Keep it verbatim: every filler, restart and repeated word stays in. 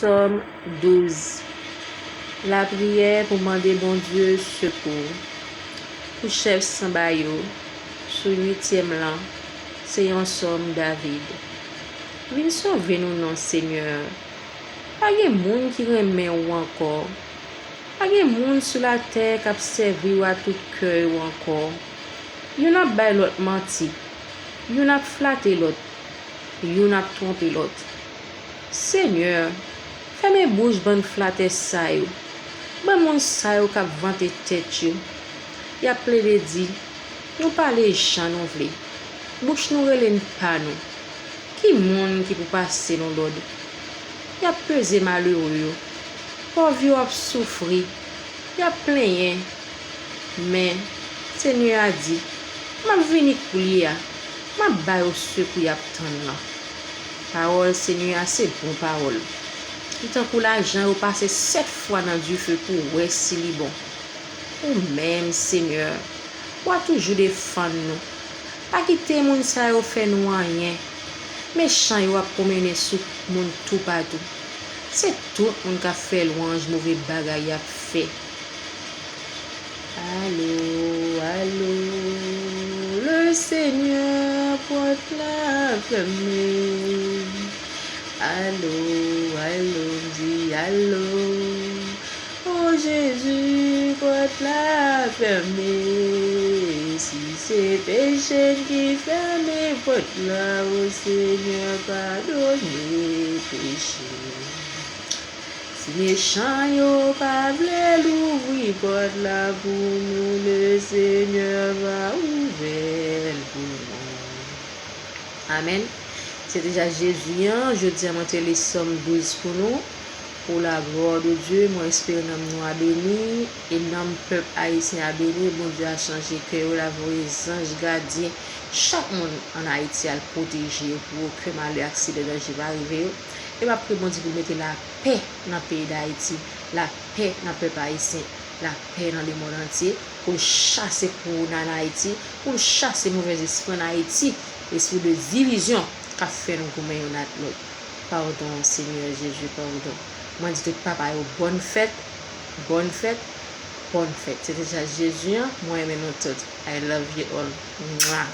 Sòm douz. Lapriyè pou mande Bondye sekou. Pou chèf sanba yo, sou uityèm lan, se yon sòm David. Vin sove nou non, Senyè. Pa gen moun ki renmen ou ankò. Pa gen moun sou latè k ap sèvi w a tout kè yo ankò. Youn ap bay lòt manti. Youn ap flate lòt. Youn ap twonpe lòt. Senyè, fèmen bouch bann flatè sa yo, bann moun sa yo k ap vante tèt yo. Y ap plede di, "Nou pale jan nou vle, bouch nou rele n pa nou. Ki moun ki pou pase nou lòd?" Y ap peze malere yo, pòv yo ap soufri, y ap plenyen. Men, Senyè a di, "M ap vini koulye a, m ap ba yo sekou y ap tann lan." Pawòl Senyè a se bon pawòl. Li tankou lajan yo pase sèt fwa nan dife pou w wè si li bon. Ou menm, Senyè, w a toujou defann nou. Pa kite moun sa yo fè nou anyen. Mechan yo ap pwomennen sou moun toupatou. Se tout moun k ap fè lwanj move bagay y ap fè. Alo, alo, le Senyè pòt la fèmen. Alo, alo, m di alo. O Jezi, pòt la fèmen. Si se peche n ki fèmen pòt la, o Senyè, padone peche. Si mechan yo pa vle louvri pòt la pou nou, le Senyè va ouvè l pou nou. Amèn. Se deja Jezi an, jodi a mwen te li Sòm douz pou nou. Pou la glwa de Dye, mwen espere nanm nou a beni, e nanm pèp ayisyen a beni, Bondye a chanje kè yo, l a voye zanj gadyen chak moun ann Ayiti al pwoteje yo pou okenn malè, aksidan, danje pa rive yo. E m ap priye Bondye pou l mete lapè nan peyi Dayiti, lapè nan pèp ayisyen, lapè nan lemonn antye, pou l chase kowona ann Ayiti, pou l chase movèzespri ann Ayiti, espri de divizyon k ap fè nou goumen youn ak lòt. Padon, Senyè Jezi, padon. Mwen di tout papa yo bòn fèt, bòn fèt, bòn fèt. Se deja Jezi an, mwen renmen nou tout. I love you all. Mwa.